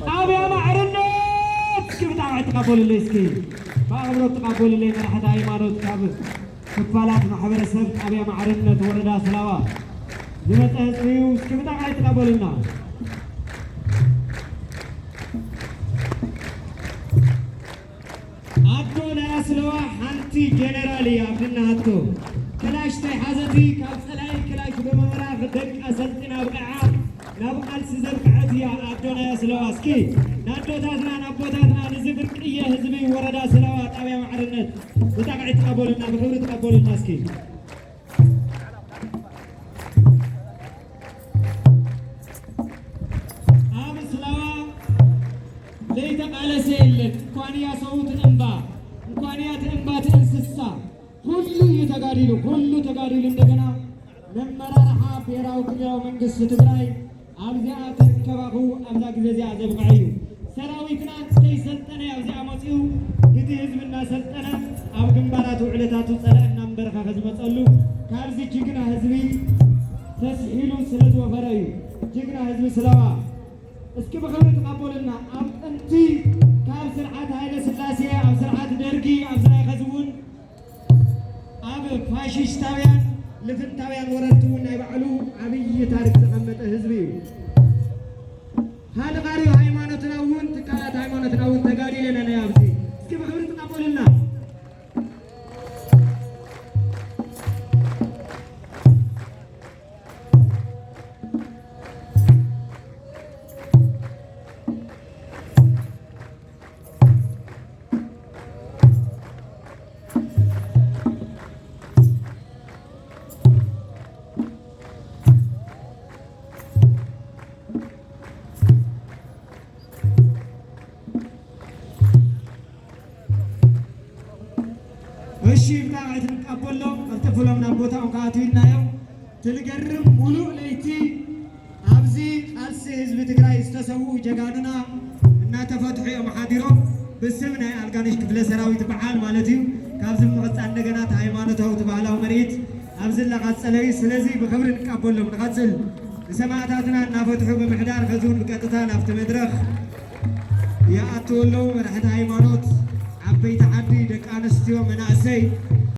ጣብያ ማዕርነት እስኪ ብጣዕሚ ትቀበሉለይ፣ እስኪ ብኣኽብሮት ትቀበሉለይ። መራሕቲ ሃይማኖት ካብ ክፋላት ማሕበረሰብ ጣብያ ማዕርነት ወረዳ ስላዋ ዝመፀ ህዝቢ እዩ። እስኪ ብጣዕሚ ትቀበሉና። ኣዶ ናይ ኣስለዋ ሓንቲ ጀነራል እያ። ኣፍና ሃቶ ክላሽ ተይሓዘቲ ካብ ጸላኢ ክላሽ ብምምራኽ ደቃ ሰልጢና ኣብቂዓ ናብ ቃልሲ ዘብቅዐት እያ። ኣዶ ናይ ኣስለዋ እስኪ ንኣዶታትና ንኣቦታትና ንዚ ብርቅየ ህዝቢ ወረዳ ስለዋ ጣብያ ማዕርነት ብጣቕዒ ትቐበሉና፣ ብኽብሪ ትቐበሉና እስኪ። ኣብ ስለዋ ዘይተቓለሰ የለን። እንኳንያ ሰውት እምባ፣ እንኳንያ እቲ እምባ እቲ እንስሳ፣ ኩሉ እዩ ተጋዲሉ፣ ኩሉ ተጋዲሉ። እንደገና መመራርሓ ብሄራዊ ክልላዊ መንግስቲ ትግራይ ኣብዚኣ ተርከባኹ ኣብዛ ግዜ እዚኣ ዘብቕዐ እዩ። ሰራዊትና እንተይሰልጠነ ኣብዚኣ መፂኡ፣ እቲ ህዝቢ እናሰልጠነ ኣብ ግንባራቱ ዕለታቱ ፀላኢ እናንበረኸኸ ዝመፀሉ ካብዚ ጅግና ህዝቢ ተስሒሉ ስለ ዝወፈረ እዩ። ጅግና ህዝቢ ስለዋ እስኪ ብኽብሪ ተቐበሉና። ኣብ ጥንቲ ካብ ስርዓት ሃይለ ስላሴ፣ ኣብ ስርዓት ደርጊ፣ ኣብ ስርዓት ኸዚ እውን ኣብ ፋሽስታውያን ልፍንታውያን ወረርቲ እውን ናይ ባዕሉ ዓብዪ ታሪክ ዘቐመጠ ህዝቢ እዩ። ሃልቓሪ ሃይማኖትና እውን ትካላት ሃይማኖትና እውን ተጋዲለና ናይ ኣብዚ እስኪ ብኽብሪ ተቐበሉና። እሺ፣ ብጣዕሚ ትንቀበሎም፣ ቀልጥፍሎም ናብ ቦታኦም ክኣትዉ ኢልናዮም። ትልገርም ሙሉእ ለይቲ ኣብዚ ቃልሲ ህዝቢ ትግራይ ዝተሰውኡ ጀጋኑና እናተፈትሑ እዮም ሓዲሮም። ብስም ናይ ኣልጋነሽ ክፍለ ሰራዊት በዓል ማለት እዩ። ካብዚ ብምቕፃል እንደገና እቲ ሃይማኖታዊ እቲ ባህላዊ ምርኢት ኣብዚ እናቐፀለ እዩ። ስለዚ ብኽብሪ ንቀበሎም። ንቐፅል። ንሰማእታትና እናፈትሑ ብምሕዳር ከዚ እውን ብቀጥታ ናብቲ መድረኽ ይኣትዉ ኣለዉ። መራሕቲ ሃይማኖት፣ ዓበይቲ ዓዲ፣ ደቂ ኣንስትዮ፣ መናእሰይ